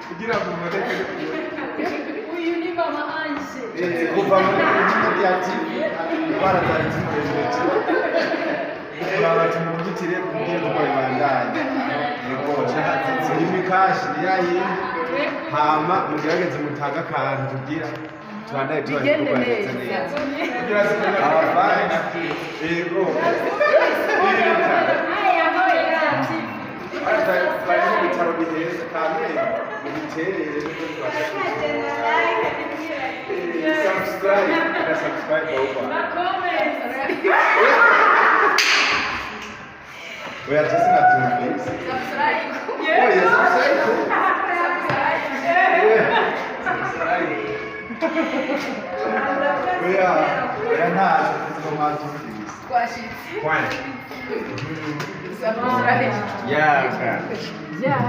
Kugira ngo muboneke. Uyu ni mama Ange. Kuva muri Media TV, indwara zari zimuremeje, uraba tumugitire kugira ngo bibandanye. Yego, Lumicash ni ya yindi. Hama mugerageze mutange akantu kugira tubandanye tubaha Bigende ibikorwa neza neza. neza. Abavandi, yego. Bari mu bitaro biheza Kamenge, mubiterere nibwo tubasha. Subscribe na subscribe over. Oya, je sinavyumvise. Oya, subscribe. Oya, subscribe. Oya, oya, ntacyo kuko mwavyumvise. Twashitse. Point. Subscribe. Yeah. Yeah.